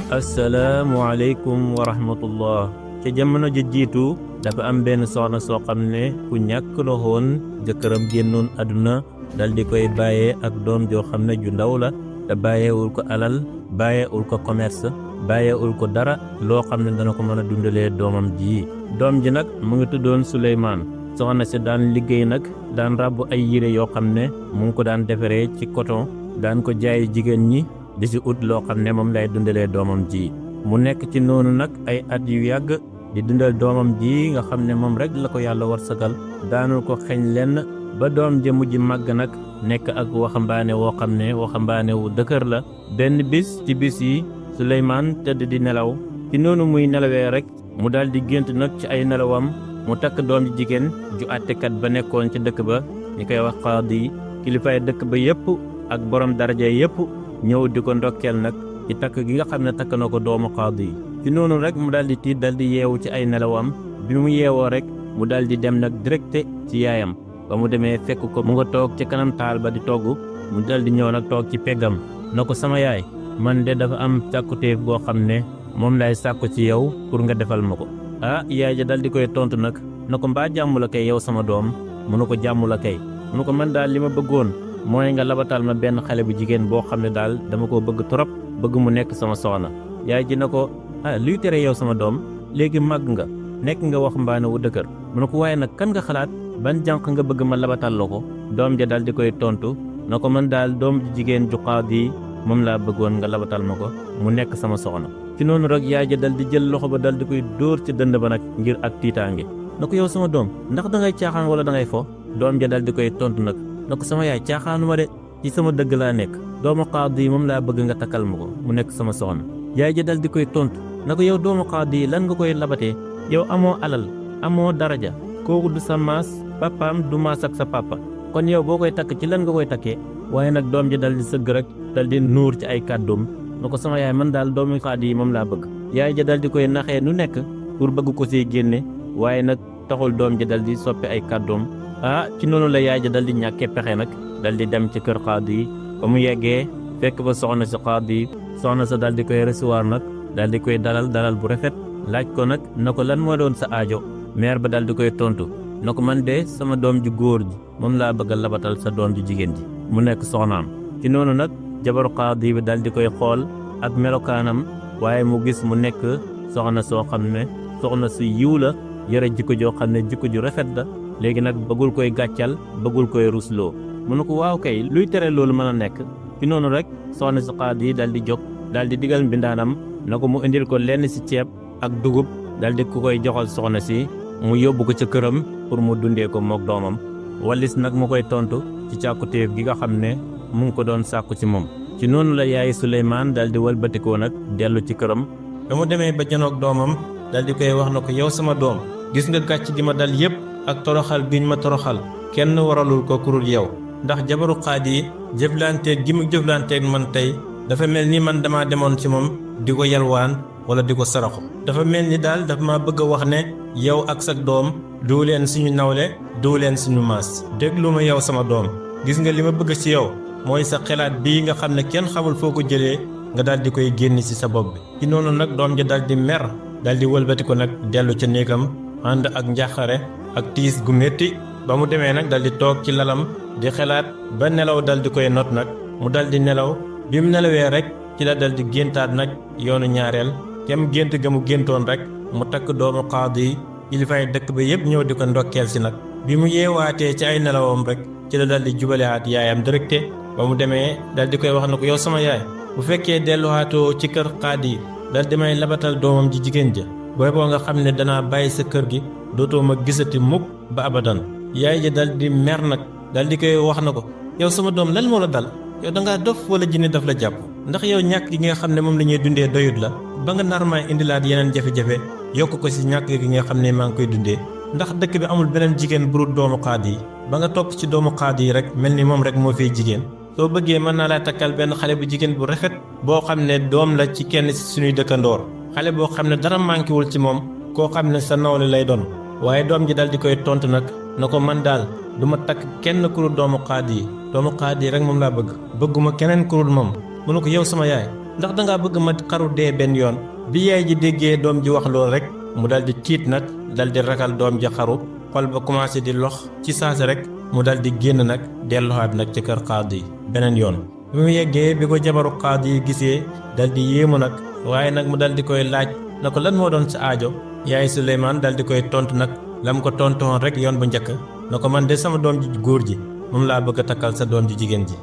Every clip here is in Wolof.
asalaamualeykum wa rahmatullah. ca jamono ji jiitu dafa am benn soxna soo xam ne ku ñàkk la woon jëkkëram génnoon àdduna dal di koy bàyyee ak doom joo xam ne ju ndaw la te bàyyeewul ko alal bàyyeewul ko commerce bàyyeewul ko dara loo xam ne dana ko mën a dundalee doomam ji. doom ji nag mu ngi tuddoon Suleymaan. soxna si daan liggéey nag daan ràbb ay yére yoo xam ne mu ngi ko daan defaree ci coton daan ko jaay jigéen ñi di si ut loo xam ne moom lay dundalee doomam ji. mu nekk ci noonu nag ay at yu yàgg di dundal doomam ji nga xam ne moom rek la ko yàlla warsagal daanul ko xeeñ lenn ba doom ja mujj màgg nag nekk ak waxambaane woo xam ne waxambaane wu dëkkër la. benn bis ci bis yi Suleymaan tëdd di nelaw ci noonu muy nelawee rek mu daal di gént nag ci ay nelawam mu takk doom ji jigéen ju àttekat ba nekkoon ci dëkk ba ñu koy wax qaadi. kilifaay dëkk ba yépp ak borom daraja yépp ñëw di ko ndokkeel nag ci takk gi nga xam ne takk na ko doomu qaadi yi. ci noonu rek mu daal di tiit dal di yeewu ci ay nelawam bi mu yeewoo rek mu daal di dem nag directe ci yaayam. ba mu demee fekk ko mu nga toog ci kanam taal ba di togg mu dal di ñëw nag toog ci peggam na ko sama yaay man de dafa am càkkutéef boo xam ne moom lay sàkku ci yow pour nga defal ma ko. yaay ja dal di koy tontu nag na ko mbaa jàmm la kay yow sama doom mu ne ko jàmm la kay mu ne ko man daal li ma bëggoon mooy nga labatal ma benn xale bu jigéen boo xam ne daal dama ko bëgg trop bëgg mu nekk sama soxna. yaay ji na ko luy tere yow sama doom léegi màgg nga nekk nga waxambaane wu dëkkër mu ne ko waaye nag kan nga xalaat ban jànq nga bëgg ma labatal la ko. doom ja dal di koy tontu na ko man daal doom ji jigéen ju qaadi moom laa bëggoon nga labatal ma ko mu nekk sama soxna. ci noonu rek yaay ja dal di jël loxo ba dal di koy dóor ci dënd ba nag ngir ak tiitaange na ko yow sama doom ndax da ngay caaxaan wala da ngay fo. doom ja dal di koy tontu nag na ko sama yaay caaxaanuma de ci sama dëgg laa nekk doomu qaadi moom laa bëgg nga takkal ma ko mu nekk sama soxna. yaay ja dal di koy tontu na ko yow doomu qaadi lan nga koy labatee yow amoo alal amoo daraja kooku du sa maas papaam du maas ak sa papa kon yow boo koy takk ci lan nga koy takkee. waaye nag doom ji dal di sëgg rek dal di nuur ci ay kàddoom na ko sama yaay man daal doomu qaadi yi moom laa bëgg. yaay ja dal di koy naxee nu nekk pour bëgg ko siy génne waaye nag taxul doom ji dal di soppi ay kàddoom. ci noonu la yaay ja dal di ñàkkee pexe nag dal di dem ci kër qaadi yi ba mu yeggee fekk ba soxna si qaadi yi soxna sa dal di koy recevoir nag dal di koy dalal bu rafet laaj ko nag na ko lan moo doon sa aajo. mère ba dal di koy tontu na ko man de sama doom ju góor ji moom laa bëgg a labatal sa doom ju jigéen ji mu nekk soxnaam. ci noonu nag jabaru qaadi bi dal di koy xool ak melokaanam waaye mu gis mu nekk soxna soo xam ne soxna su yiw la yore jikko joo xam ne jikko ju rafet la. léegi nag bëggul koy gàccal bëggul koy rusloo mu ne ko waaw kay luy tere loolu mën a nekk. ci noonu rek soxna si qaadi yi dal di jóg dal di digal mbindaanam na ko mu indil ko lenn si ceeb ak dugub dal di ko koy joxal soxna si mu yóbbu ko ca këram pour mu dundee ko mook doomam. walis nag mu koy tontu ci càkkutéef gi nga xam ne mu ngi ko doon sàkku ci moom. ci noonu la yaay Suleymaan dal di walbatikoo nag dellu ci këram. ba mu demee ba janoog doomam dal di koy wax na ko yow sama doom gis nga gàcc gi ma dal yépp ak toroxal giñ ma toroxal kenn waralul ko kurul yow ndax jabaru qaadi yi jëflanteeg gi mu jëflanteeg man tey dafa mel ni man dama demoon ci moom di ko yalwaan wala di ko saraxu. dafa mel ni daal dafa ma bëgg a wax ne yow ak sa doom duu leen suñu nawle duu leen suñu maas. déglu ma yow sama doom gis nga li ma bëgg ci yow mooy sa xelaat bii nga xam ne kenn xamul foo ko jëlee nga daal di koy génn ci sa bopp bi. ci noonu nag doom ja daal di mer daal di wëlbati ko nag dellu ca néegam ànd ak njàqare ak tiis gu métti. ba mu demee nag dal di toog ci lalam di xelaat ba nelaw dal di koy not nag mu dal di nelaw bi mu nelawee rek ci la dal di géntaat nag yoonu ñaareel kem gént ga mu géntoon rek mu takk doomu qaadi yi kilifay dëkk ba yépp ñëw di ko ndokkeel si nag. bi mu yeewaatee ci ay nelawam rek ci la dal di jubalewaat yaayam directe ba mu demee dal di koy wax na ko yow sama yaay bu fekkee delluwaatoo ci kër qaadi yi dal di may labatal doomam ji jigéen ja booy boo nga xam ne danaa bàyyi sa kër gi dootoo ma gisati mukk ba abadan. yaay ja dal di mer nag dal di koy wax na ko yow sama doom lan moo la dal yow dangaa dof wala jinne daf la jàpp ndax yow ñàkk gi nga xam ne moom la ñuy dundee doyut la ba nga nar maa indilaat yeneen jafe-jafe yokk ko ci ñàkk gi nga xam ne maa ngi koy dundee. ndax dëkk bi amul beneen jigéen bu dul doomu qaadi yi ba nga topp ci doomu qaadi yi rek mel ni moom rek moo fiy jigéen. soo bëggee mën naa laa takkal benn xale bu jigéen bu rafet boo xam ne doom la ci kenn ci suñuy dëkkandoor xale boo xam ne dara manquéwul ci moom koo xam ne sa nawle lay doon. waaye doom ji dal di koy tontu nag na ko man daal du ma takk kenn kurul doomu qaadi yi rek moom laa bëgguma keneen kurul moom. mu ne ko yow sama yaay ndax dangaa bëgg ma xaru dee benn yoon. bi yaay ji déggee doom ji wax loolu rek mu dal di tiit nag dal di ragal doom ji xaru, xol ba commencé di lox ci saasi rek mu dal di génn nag delluwaat nag ci kër xaadi yi beneen yoon. bi mu yeggee bi ko jabaru xaadi yi gisee dal di yéemu nag, waaye nag mu dal di koy laaj na ko lan moo doon sa aajo. yaay Suleymaan dal di koy tontu nag lam ko tontoon rek yoon bu njëkk na ko man de sama doom ji góor ji moom laa bëgg a takkal sa doom ji jigéen ji.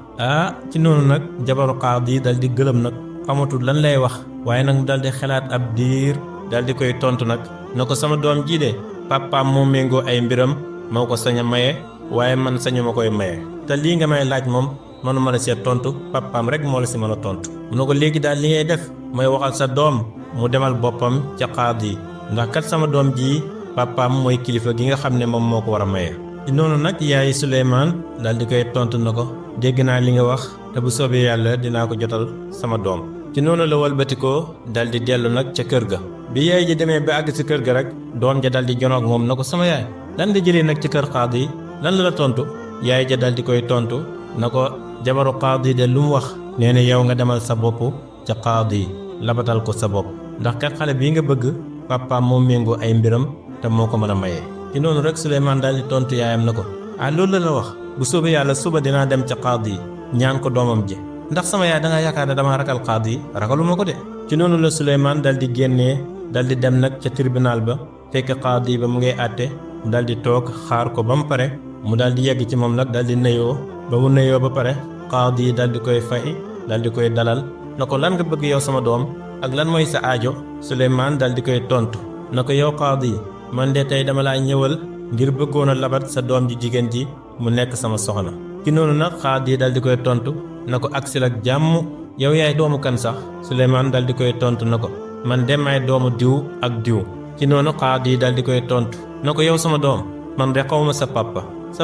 ci noonu nag jabaru xaadi yi dal di gëlëm nag xamatul lan lay wax, waaye nag mu dal di xalaat ab diir dal di koy tontu nag na ko sama doom ji de papaam moo méngoo ay mbiram moo ko sañ a maye, waaye man sañu ma koy maye. te lii nga may laaj moom mënuma la see tontu, papaam rek moo la si mën a tontu. mu ne ko léegi daal li ngay def mooy waxal sa doom mu demal boppam ca xaadi yi, ndax kat sama doom ji papaam mooy kilifa gi nga xam ne moom moo ko war a maye. ci noonu nag yaay Suleymaan dal di koy tontu na ko dégg naa li nga wax te bu soobee yàlla dinaa ko jotal sama doom. ci noonu la walbatikoo dal di dellu nag ca kër ga. bi yaay ji demee ba àgg ci kër ga rek doom ja dal di jonoog moom na ko sama yaay lan nga jëlee nag ci kër xaadi yi lan la tontu. yaay ja dal di koy tontu na ko jabaru xaadi de lu mu wax nee na yow nga demal sa bopp ca xaadi yi labatal ko sa bopp, ndax kat xale bii nga bëgg papaam moo méngoo ay mbiram te moo ko mën a maye. ci noonu rek Suleymaan daal di tontu yaayam na ko loolu la wax bu soobee yàlla suba dinaa dem ca xaadi yi ñaan ko doomam ji, ndax sama yaay da nga yaakaar ne dama ragal xaadi yi ragaluma ko de. ci noonu la Suleymaan dal di génnee dal di dem nag ca tribunal ba fekk xaadi ba mu ngay àtte mu dal di toog xaar ko ba mu pare mu dal di yegg ci moom nag dal di nuyoo. ba mu nuyoo ba pare xaadi yi dal di koy fay dal di koy dalal na ko lan nga bëgg yow sama doom ak lan mooy sa aajo. Suleymaan dal di koy tontu na ko yow xaadi yi man de tey dama laa ñëwal ngir bëggoon a labat sa doom ji jigéen ji mu nekk sama soxna. ci noonu nag xaadi yi dal di koy tontu na ko agsil ak jàmm. yow yaay doomu kan sax. Suleymaan dal di koy tontu na ko man de maay doomu diw ak diw. ci noonu xaadi yi dal di koy tontu na ko yow sama doom man de xawma sa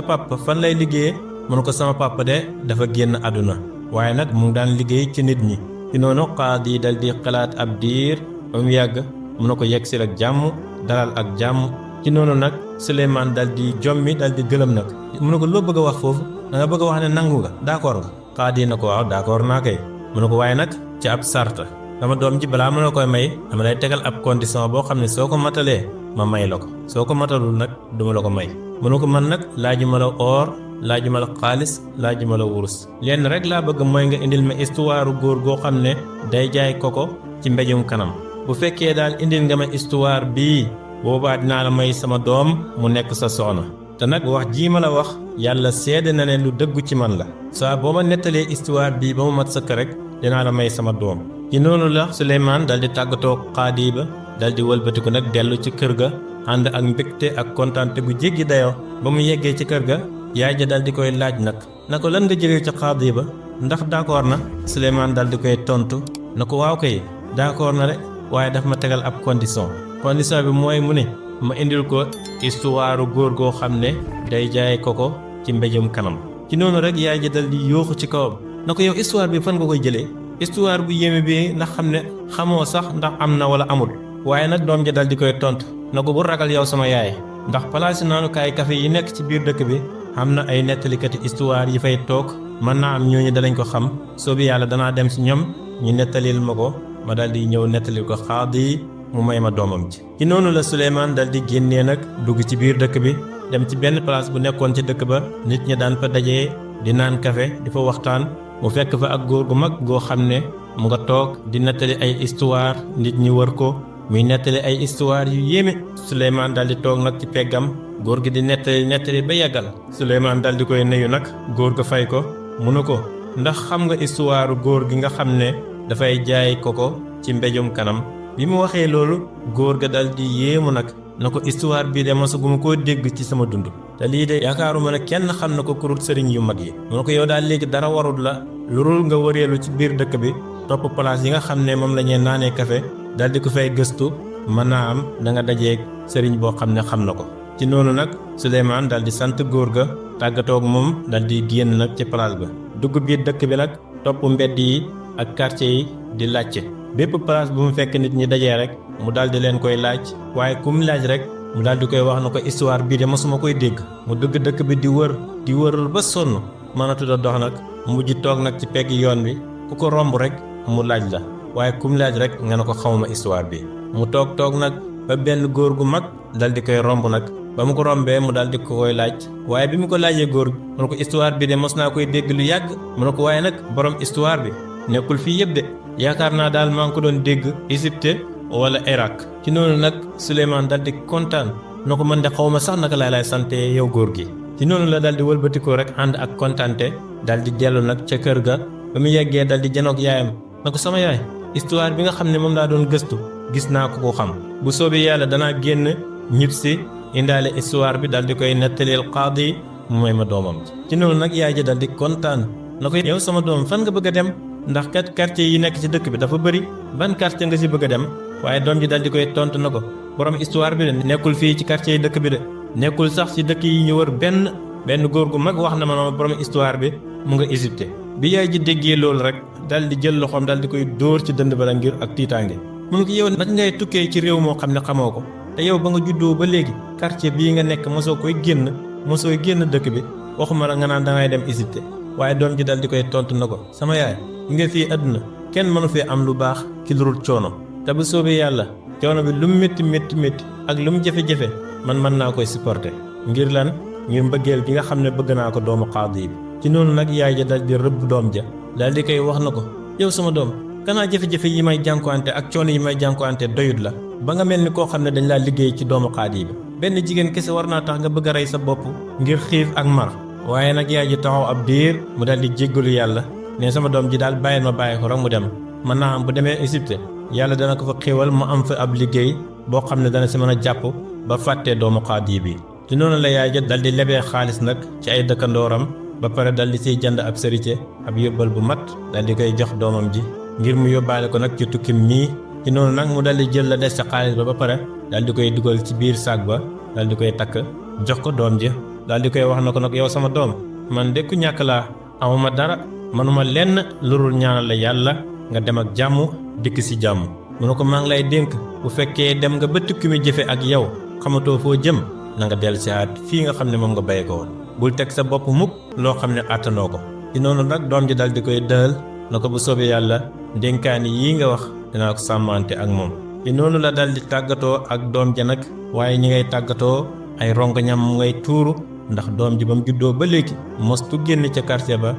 papa fan lay liggéeyee. mu ne ko sama papa de dafa génn àdduna waaye nag mu ngi daan liggéey ci nit ñi. ci noonu xaadi yi dal di xalaat ab diir ba mu yàgg mu ne ko yeggsil ak jàmm dalal ak jàmm. ci noonu nag Suleymaan dal di jommi dal di gëlëm nag mu ne ko loo bëgg a wax foofu da nga bëgg a wax ne nangu nga d'accord nga. xaadi yi na ko waaw d'accord naa kay. mu ne ko waaye nag ci ab sarta sama doom ji balaa mën a koy may dama lay tegal ab condition boo xam ne soo ko matalee ma may la ko, soo ko matalul nag duma la ko may. mu ne ko man nag laajuma la or laajuma la xaalis laajuma la wurus, lenn rek laa bëgg mooy nga indil ma histoire góor goo xam ne day jaay koko ci mbéjum kanam. bu fekkee daal indil nga ma histoire bii boobaa dinaa la may sama doom mu nekk sa soxna. te nag wax jii ma la wax yàlla seede na ne lu dëggu ci man la. saa boo ma nettalee histoire bii ba mu mat sëkk rek dinaa la may sama doom. ci noonu la Suleymaan dal di tàggatoo xaadi ba dal di wëlbatiku nag dellu ci kër ga ànd ak mbégte ak kontaante gu jéggi dayoo. ba mu yeggee ci kër ga yaay ja dal di koy laaj nag na ko lan nga jëlee ca xaadi ba ndax d'accord na. Suleymaan dal di koy tontu na ko waaw kay d'accord na de waaye daf ma tegal ab condition bi mooy mu ne ma indil ko histoire góor goo xam ne day jaay koko ci mbéjum kanam. ci noonu rek yaay ja dal di yooxu ci kawam na ko yow histoire bi fan nga koy jëlee histoire bu yéeme bi ndax xam ne xamoo sax ndax am na wala amul. waaye nag doom ja dal di koy tontu na ko bu ragal yow sama yaay ndax palaasi naanukaay kafe yi nekk ci biir dëkk bi am na ay nettalikati histoire yi fay toog mën naa am ñooñu danañ ko xam soobi yàlla danaa dem ci ñoom ñu nettalil ma ko ma dal di ñëw nettalil ko xaadi mu may ma doomam ji. ci noonu la Suleymaan dal di génnee nag dugg ci biir dëkk bi dem ci benn place bu nekkoon ci dëkk ba nit ñi daan fa dajee di naan kafe di fa waxtaan mu fekk fa ak góor gu mag goo xam ne mu nga toog di nettali ay histoire nit ñi wër ko muy nettali ay histoire yu yéeme. Suleymaan dal di toog nag ci peggam góor gi di nettali ba yàggal. Suleymaan dal di koy nuyu nag góor ga fay ko mu ne ko ndax xam nga histoire góor gi nga xam ne dafay jaay koko ci mbéjum kanam. bi mu waxee loolu góor ga dal di yéemu nag na ko histoire bii de mosaguma koo dégg ci sama dund te lii de yaakaaruma ne kenn xam na ko kurut sëriñ yu mag yi. mu ne ko yow daal léegi dara warul la lu dul nga wëreelu ci biir dëkk bi topp place yi nga xam ne moom la ñuy naanee kafe dal di ko fay gëstu mën naa am da nga dajeeg sëriñ boo xam ne xam na ko. ci noonu nag Suleymaan dal di sant góor ga tàggatoog moom dal di génn nag ci place ba dugg biir dëkk bi nag topp mbedd yi ak quartier yi di laajte bépp place bu mu fekk nit ñi dajee rek mu dal di leen koy laaj waaye ku mu laaj rek mu dal di koy wax na ko histoire bii de mosuma koy dégg. mu dugg dëkk bi di wër ba sonn mënatu da dox nag mujj toog nag ci pegg yoon bi ku ko romb rek mu laaj la waaye kum laaj rek nga ne ko xamuma histoire bi mu toog nag ba benn góor gu mag dal di koy romb nag ba mu ko rombee mu dal di ko koy laaj waaye bi mu ko laajee góor gi mu ne ko histoire bi de mos naa koy dégg lu yàgg mu ne ko waaye nag borom histoire bi nekkul fii yëpp de yaakaar naa daal maa ngi ko doon dégg Égypte wala Irak ci noonu nag Souleymane dal di kontaan na ko man de xaw ma sax naka laa lay sante yow góor gi ci noonu la dal di wëlbatikoo rek ànd ak kontaante dal di dellu nag ca kër ga ba mu yeggee dal di janoog yaayam na ko sama yaay histoire bi nga xam ne moom laa doon gëstu gis naa ko xam bu soobee yàlla danaa génn ñib si indaale histoire bi dal di koy nettaleel qaadi mu may ma doomam ci noonu nag yaay ji dal di kontaan na ko yow sama doom fan nga bëgg a dem ndax kat quartier yi nekk ci dëkk bi dafa bëri ban quartier nga si bëgg a dem waaye doom ji dal di koy tontu na ko borom histoire bi de nekkul fii ci quartier yi dëkk bi de nekkul sax ci dëkk yi ñu wër benn góor gu mag wax na ma borom histoire bi mu nga Égypte bi yaay ji déggee loolu rek dal di jël loxoom dal di koy dóor ci dënd bala ngir ak tiitaange mun ko yow nag ngay tukkee ci réew moo xam ne xamoo ko te yow ba nga juddoo ba léegi quartier bii nga nekk mosoo génn dëkk bi waxuma la nga naan dangay dem Égypte waaye doom ji dal di koy tontu na ko sama yaay nga fii àdduna kenn mënu fee am lu baax ci lu dul coono te bu soobee yàlla coono bi lu mu métti ak lu mu jafe-jafe man mën naa koy supporter ngir lan ngir mbëggeel gi nga xam ne bëgg naa ko doomu qaadi bi ci noonu nag yaay ja dal di rëbb doom ja dal di koy wax na ko yow sama doom kanaa jafe-jafe yi may jànkuwante ak coono yi may jànkuwante doyut la ba nga mel ni koo xam ne dañ laa liggéey ci doomu qaadi bi benn jigéen kese war naa tax nga bëgg a rey sa bopp ngir xiif ak mar waaye nag yaay ji taxaw ab diir mu dal di jéggalu yàlla ne sama doom ji daal bàyyil ma bàyyi ko rek mu dem mën naa am bu demee Égypte yàlla dana ko fa xéewal mu am fa ab liggéey boo xam ne dana si mën a jàpp ba fàttee doomu qaadi bi te noonu la yaay ja dal di lebee xaalis nag ci ay dëkkandooram ba pare dal di siy jënd ab sërite ab yóbbal bu mat dal di koy jox doomam ji ngir mu yóbbaale ko nag ci tukkim nii ci noonu nag mu dal di jël la des sa xaalis ba pare dal di koy dugal ci biir saag ba dal di koy takk jox ko doom ji dal di koy wax na ko nag yow sama doom man de ku ñàkk laa amuma dara manuma lenn lurul ñaanal la yàlla nga dem ak jàmm dikk si jàmm mu ne ko maa ngi lay dénk bu fekkee dem nga ba tukki mi jëfe ak yow xamatoo foo jëm na nga dellu siaat fii nga xam ne moom nga béye ko woon bul teg sa bopp mukk loo xam ne àttanoo ko ci noonu nag doom ji dal di koy dël na ko bu soobee yàlla dénkaani yii nga wax dinaa ko sàmmante ak moom ci noonu la dal di tàggatoo ak doom ja nag waaye ñi ngay tàggatoo ay rongoñam mu ngay tuuru ndax doom ji ba mu juddoo ba léegi mostu génn ca quartier ba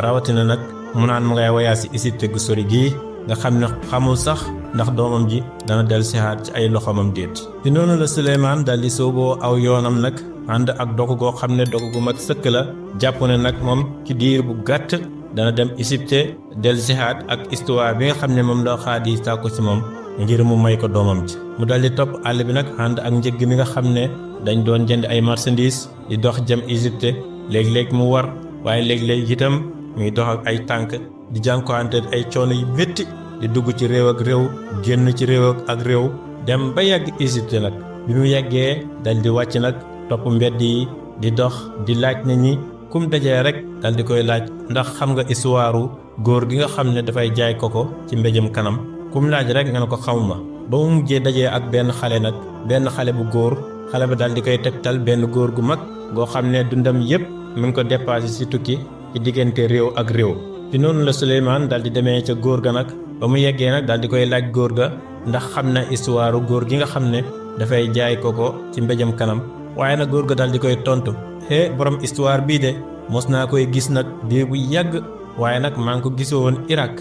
rawatina nag mu naan mu ngay wayaa si Égypte gu sori gii nga xam ne xamul sax ndax doomam ji dana del sihaat ci ay loxomam déet ci noonu la Souleymane dal di sooboo aw yoonam nag ànd ak dogu goo xam ne dogu gu mag sëkk la jàpp ne nag moom ci diir bu gàtt dana dem Égypte del sihaat ak histoire bi nga xam ne moom la Xaadi sàkku ci moom ngir mu may ko doomam ji mu dal di topp àll bi nag ànd ak njëgg mi nga xam ne dañ doon jënd ay marchandises di dox jëm Égypte léeg-léeg mu war waaye léeg-léeg itam muy dox ak ay tànk di jànkuwante ay coono yu métti di dugg ci réew ak réew génn ci réew ak réew dem ba yàgg Égypte nag bi mu yàggee dal di wàcc nag topp mbedd yi di dox di laaj nit ñi kum dajee rek dal di koy laaj ndax xam nga histoire góor gi nga xam ne dafay jaay koko ci mbéjum kanam kum laaj rek nga ne ko xamuma ba mu mujjee dajee ak benn xale nag benn xale bu góor xale ba dal di koy tegtal benn góor gu mag goo xam ne dundam yépp mi ngi ko dépassé ci tukki ci diggante réew ak réew ci noonu la Souleymane dal di demee ca góor ga nag ba mu yeggee nag dal di koy laaj góor ga ndax xam na histoire góor gi nga xam ne dafay jaay koko ci mbéjam kanam waaye nag góor ga dal di koy tontu borom histoire bii de mos naa koy gis nag diir bu yàgg waaye nag maa ngi ko gisoon Irak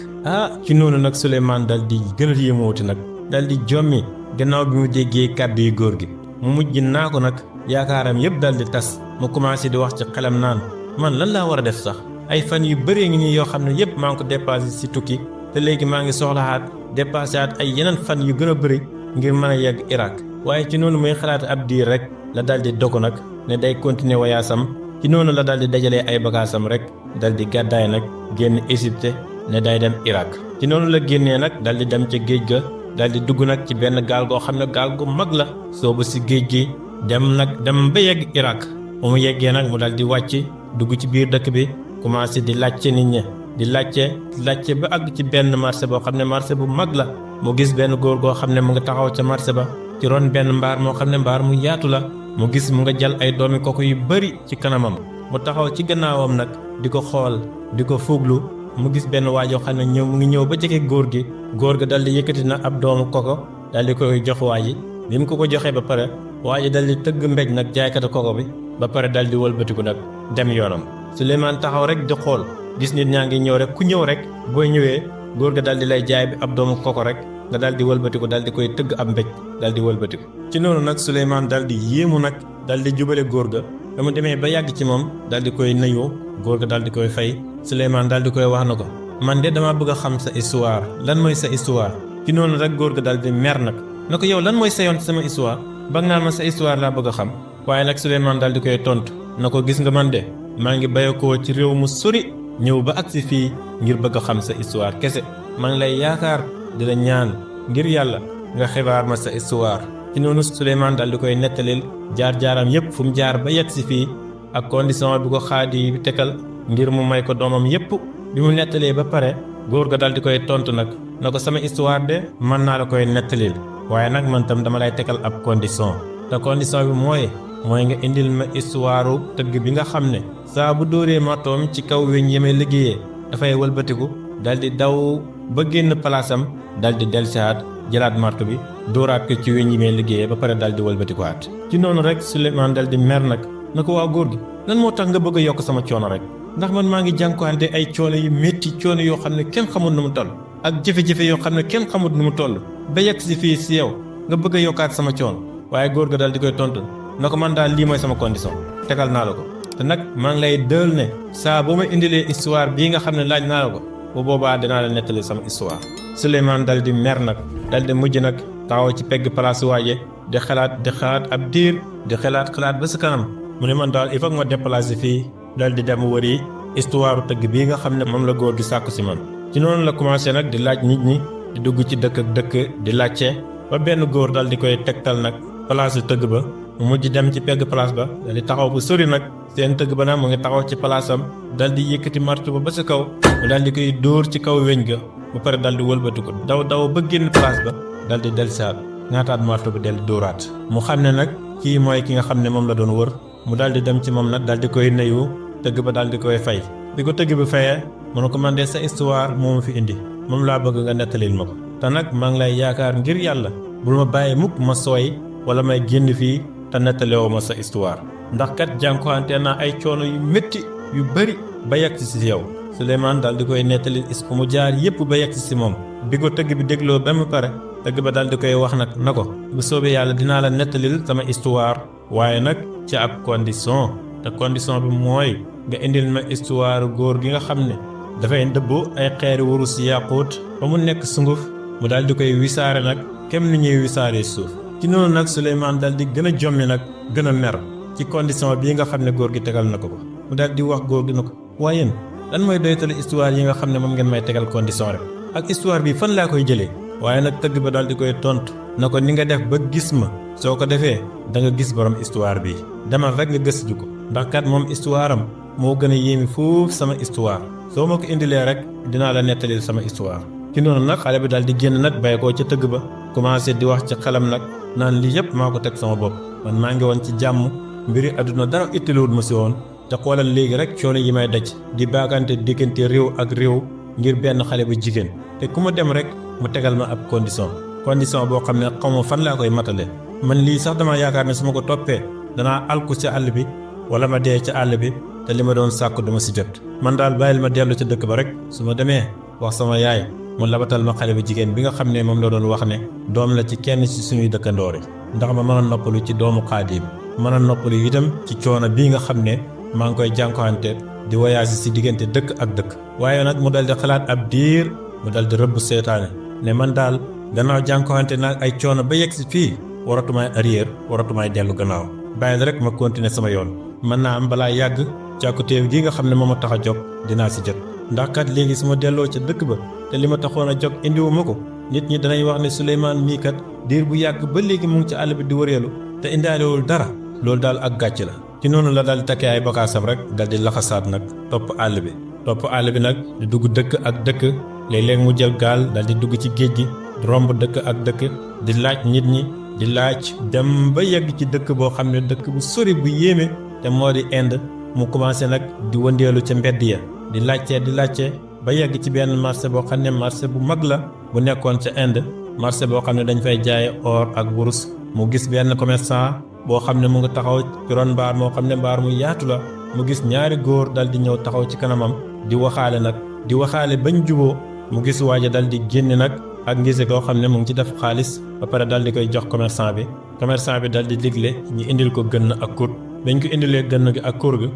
ci noonu nag Souleymane dal di gën a yéemooti nag dal di jommi gannaaw bi mu déggee kàddu yu góor gi mu mujj naa ko nag yaakaaram yépp dal di tas mu commencé di wax ci xelam naan man lan laa war a def sax ay fan yu bëree ngi nii yoo xam ne yépp maa ngi ko dépassé ci tukki te léegi maa ngi soxlaxaat dépassé at ay yeneen fan yu gën a bëri ngir mën a yegg Irak waaye ci noonu muy xalaat ab diir rek la dal di dogu nag ne day continuer wayaasam ci noonu la dal di dajalee ay bagaasam rek dal di gàddaay nag génn Égypte ne day dem Irak ci noonu la génnee nag dal di dem ca géej ga dal di dugg nag ci benn gaal goo xam ne gaal gu mag la soobu ci géej gi dem ba yegg Irak bu mu yeggee nag mu dal di wàcc dugg ci biir dëkk bi commencé di laajte nit ñi di laajte ba àgg ci benn marché boo xam ne marché bu mag la mu gis benn góor goo xam ne mu nga taxaw ca marché ba ci ron benn mbaar moo xam ne mbaar mu yaatu la mu gis mu nga jël ay doomi koko yu bari ci kanamam mu taxaw ci gannaawam nag di ko xool di ko fuglu mu gis benn waajoo xam ne mu ngi ñëw ba jege góor ga dal di yëkkati na ab doomu koko dal di koy jox waa ji bi mu ko joxee ba pare waa ji dal di tëgg mbéj nag jaaykatu koko bi ba pare dal di wëlbatiku nag dem yoonam. Souleymane taxaw rek di xool gis nit ñaa ngi ñëw rek ku ñëw rek booy ñëwee góor ga dal di lay jaay bi ab doomu koko rek nga dal di wëlbatiku dal di koy tëgg ab mbéj dal di wëlbatiku. ci noonu nag Souleymane dal di yéemu nag dal di jubale góor ga ba mu demee ba yàgg ci moom dal di koy nuyu góor ga dal di koy fay Souleymane dal di koy wax na ko man de dama bëgg a xam sa histoire lan mooy sa histoire. ci noonu rek góor ga dal di mer nag na ko yow lan mooy sa yoon sama histoire ba nga naan ma sa histoire laa bëgg a xam. waaye nag Souleymane dal di koy tontu na ko gis nga man de maa ngi bayakoo ci réew mu sori ñëw ba agsi fii ngir bëgg a xam sa histoire kese maa ngi lay yaakaar di la ñaan ngir yàlla nga xibaar ma sa histoire. ci noonu Souleymane dal di koy nettalil jaar-jaaram yépp fu mu jaar ba yegg si fii ak condition bi ko xaadi bi tegal ngir mu may ko doomam yépp. bi mu nettalee ba pare góor ga dal di koy tontu nag na ko sama histoire de mën naa la koy nettalil waaye nag man tam dama lay tegal ab condition te condition bi mooy nga indil ma histoire tëgg bi nga xam ne saa bu dóoree martoom ci kaw weñ yemee liggéeyee dafay wëlbatiku dal di daw ba génn palaasam dal di delsiwaat jëlaat marto bi dóoraat ko ci weñ yi may liggéeyee ba pare dal di wëlbatikuwaat. ci noonu rek Souleymane dal di mer nag na ko waa góor gi lan moo tax nga bëgg a yokk sama coono rek ndax man maa ngi jànkuwante ay coono yu métti coono yoo xam ne kenn xamul nu mu toll ak jafe-jafe yoo xam ne kenn xamul nu mu toll ba yegg si fii si yow nga bëgg a yokkaat sama coono. waaye góor ga dal di koy tontu na ko man daal lii mooy sama condition tegal naa la ko te nag maa ngi lay dël ne saa boo ma indilee histoire bii nga xam ne laaj naa la ko bu boobaa dinaa la nettali sama histoire. Souleymane dal di mer nag dal di mujj nag taxaw ci pegg place waaje di xalaat ab diir di xalaat ba si kanam mu ne man daal il faut que ma déplacer fii dal di dem wëri histoire tëgg bii nga xam ne moom la góor gi sàkku si man. ci noonu la commencé nag di laaj nit ñi di dugg ci dëkk ak dëkk di laajte ba benn góor dal di koy tegtal nag place tëgg ba mu mujj dem ci pegg place ba dal di taxaw bu sori nag seen tëgg ba nag mu ngi taxaw ci palaasam dal di yëkkati martu ba sa kaw mu dal di koy dóor ci kaw weñ ga ba pare dal di wëlbati ko daw ba génn place ba dal di dellusiwaat ñaataat martu bi del dóoraat. mu xam ne nag kii mooy ki nga xam ne moom la doon wër mu dal di dem ci moom nag dal di koy nuyu tëgg ba dal di koy fay bi ko tëgg bi fayee mu ne ko man de sa histoire moo ma fi indi moom laa bëgg nga nettalil ma ko te nag maa ngi lay yaakaar ngir yàlla bul ma bàyyi mukk ma sooy wala may génn fii te nettaliwoo ma sa histoire ndax kat jànkuwante naa ay coono yu métti yu bari ba yegg si yow. Souleymane daal di koy nettali fu mu jaar yépp ba yegg si moom bi ko tëgg bi dégloo ba mu pare tëgg ba daal di koy wax nag na ko bu soobee yàlla dinaa la nettalil sama histoire waaye nag ci ab condition te condition bi mooy nga indil ma histoire góor gi nga xam ne dafay ndëbbu ay xeeri wurus yàquut ba mu nekk sunguf mu daal di koy wisaare nag kem ni ñuy wisaare suuf. ci noonu nag Souleymane daal di gën a jommi nag gën a mer ci condition bii nga xam ne góor gi tegal na ko mu daal di wax góor gi na ko waaye yéen lan mooy doytalu histoire yi nga xam ne moom ngeen may tegal condition rek ak histoire bi fan laa koy jëlee. waaye nag tëgg ba daal di koy tontu na ko ni nga def ba gis ma soo ko defee da nga gis borom histoire bi demal rek nga gëstu ko ndax kat moom histoire am moo gën a yéemi foofu sama histoire soo ma ko indilee rek dinaa la nettalil sama histoire. ci noonu nag xale bi daal di génn nag bàyyi ko ca tëgg ba commencé di wax ci xelam nag naan lii yëpp maa ko teg sama bopp man maa ngi woon ci jàmm mbiri àdduna dara ittiluwut ma si woon te xoolal léegi rek coono yi may daj di baagante diggante réew ak réew ngir benn xale bu jigéen te ku ma dem rek mu tegal ma ab condition boo xam ne xaw ma fan laa koy matale man lii sax dama yaakaar ne su ma ko toppee danaa alku ci àll bi wala ma dee ci àll bi te li ma doon sàkku dama si jot man daal bàyyil ma dellu ca dëkk ba rek su ma demee wax sama yaay mu labatal ma xale bu jigéen bi nga xam ne moom la doon wax ne doom la ci kenn ci suñuy dëkkandoor yi ndax ma mën a noppalu ci doomu xaadim mën a noppalu itam ci coono bii nga xam ne maa ngi koy jànkuwante di voyage si diggante dëkk ak dëkk. waaye nag mu dal di xalaat ab diir mu dal di rëbb seetaane ne man daal gannaaw jànkuwante nag ay coono ba yegg si fii waratumaay arrière waratumaay dellu gannaaw bàyyil rek ma continuer sama yoon mën naa am balaa yàgg càkkutéew gi nga xam ne moo ma tax a jóg dinaa si jot ndax kat léegi su ma delloo ca dëkk ba te li ma taxoon a jóg indiwu ma ko nit ñi danañ wax ne Souleymane mii kat diir bu yàgg ba léegi mu ngi ci àll bi di wëreelu te indaalewul dara loolu daal ak gàcc la. ci noonu la daal di takkee ay bagaasam rek dal di laxasaat nag topp àll bi nag di dugg dëkk ak dëkk léeg-léeg mu jël gaal dal di dugg ci géej gi di romb dëkk ak dëkk di laaj nit ñi di laaj dem ba yegg ci dëkk boo xam ne dëkk bu sori bu yéeme te moo di Inde mu commencé nag di wëndeelu ca mbedd ya di laajte ba yegg ci benn marché boo xam ne marché bu mag la bu nekkoon ca Inde marché boo xam ne dañ fay jaaye or ak wurus mu gis benn commerçant boo xam ne mu ngi taxaw ci ron mbaar moo xam ne mbaar mu yaatu la mu gis ñaari góor dal di ñëw taxaw ci kanamam di waxaale bañ juboo mu gis waaja dal di génne nag ak ngise goo xam ne mu ngi ci def xaalis ba pare dal di koy jox commerçant bi dal di digle ñu indil ko gënn ak kur dañ ko indilee gënn gi ak kur gi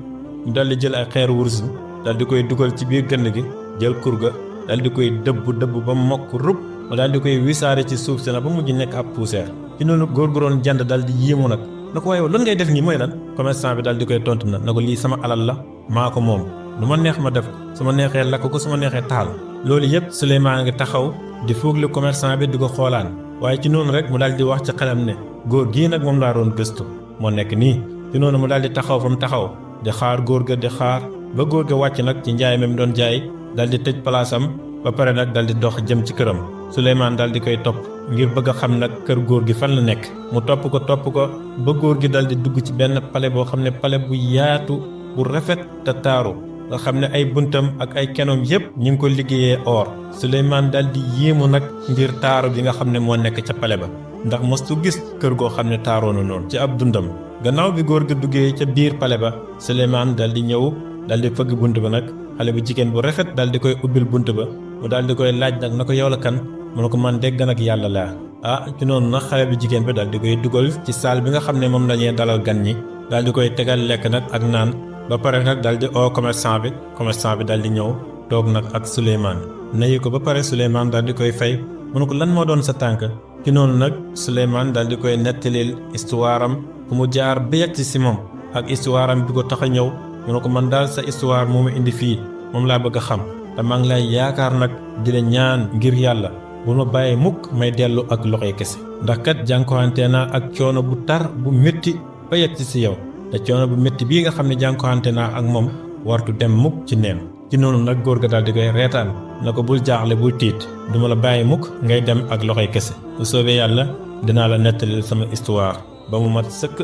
mu dal di jël ay xeer wurus dal di koy dugal ci biir gënn gi jël kur ga dal di koy dëbb ba mokk rub mu dal di koy wisaare ci suuf si na ba mujj nekk ab poussière ci noonu góor gu doon jënd dal di yéemu nag na ko waaye lan ngay def nii mooy lan commerçant bi dal di koy tontu na ko lii sama alal la maa ko moom lu ma neex ma def su ma neexee lakk ko su ma neexee taal loolu yëpp Souleymane ngi taxaw di fooglu commerçant bi di ko xoolaan waaye ci noonu rek mu daal di wax ci xelam ne góor gii nag moom laa doon gëstu moo nekk nii ci noonu mu daal di taxaw fa mu taxaw di xaar góor ga di xaar ba góor ga wàcc nag ci njaay mi mu doon jaay dal di tëj palaasam ba pare nag dal di dox jëm ci këram Souleymane dal di koy topp ngir bëgg a xam nag kër góor gi fan la nekk mu topp ko ba góor gi dal di dugg ci benn palais boo xam ne palais bu yaatu bu rafet te taaru nga xam ne ay buntam ak ay kenoom yépp ñu ngi ko liggéeyee or Souleymane dal di yéemu nag ngir taaru bi nga xam ne moo nekk ca palais ba ndax mostu gis kër goo xam ne taaroo na noonu ci ab dundam gannaaw bi góor gi duggee ca biir palais ba Souleymane dal di ñëw dal di fëgg bunt ba nag xale bu jigéen bu rafet dal di koy ubbil bunt ba mu dal di koy laaj nag na ko yow la kan mu ne ko man dégg nag yàlla laa ci noonu nag xale bu jigéen bi dal di koy dugal ci salle bi nga xam ne moom lañuy dalal gan ñi dal di koy tegal lekk nag ak naan ba pare nag dal di oo commerçant bi dal di ñëw toog nag ak Souleymane nayu ko ba pare Souleymane dal di koy fay mu ne ko lan moo doon sa tànk ci noonu nag Souleymane dal di koy nettalil histoire am fu mu jaar ba yegg si moom ak histoire am bi ko tax a ñëw mu ne ko man daal sa histoire moo ma indi fii moom laa bëgg a xam te maa ngi lay yaakaar nag di la ñaan ngir yàlla bu ma bàyyi mukk may dellu ak loxoy kese ndax kat jànkuwante naa ak coono bu tar bu métti ba yegg si yow te coono bu métti bii nga xam ne jànkuwante naa ak moom wartu dem mukk ci neen ci noonu nag góor ga daal di koy reetaan na ko bul jaaxle bul tiit duma la bàyyi mukk ngay dem ak loxoy kese bu soobee yàlla dinaa la nettali sama histoire ba mu mat sëkk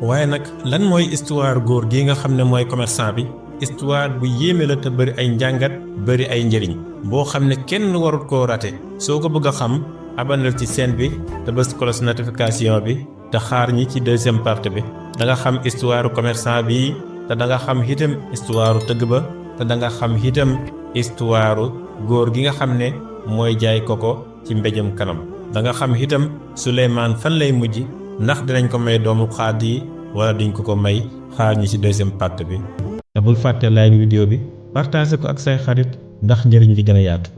waaye nag lan mooy histoire góor gi nga xam ne mooy commerçant bi histoire bu yéeme la te bëri ay njàngat bëri ay njëriñ boo xam ne kenn warut koo rate soo ko bëgg a xam aboneel ci chaîne bi te bës cloche notification bi te xaar ñi ci deuxième partie bi da nga xam histoire commerçant bi te da nga xam itam histoire tëgg ba te da nga xam itam histoire góor gi nga xam ne mooy jaay koko ci mbéjum kanam da nga xam itam Souleymane fan lay mujj ndax dinañ ko may doomu xaad yi wala duñ ko may xaar ñi ci deuxième partie bi te bul fàtte like vidéo bi partage ko ak say xarit ndax njëriñ li gën a yaatu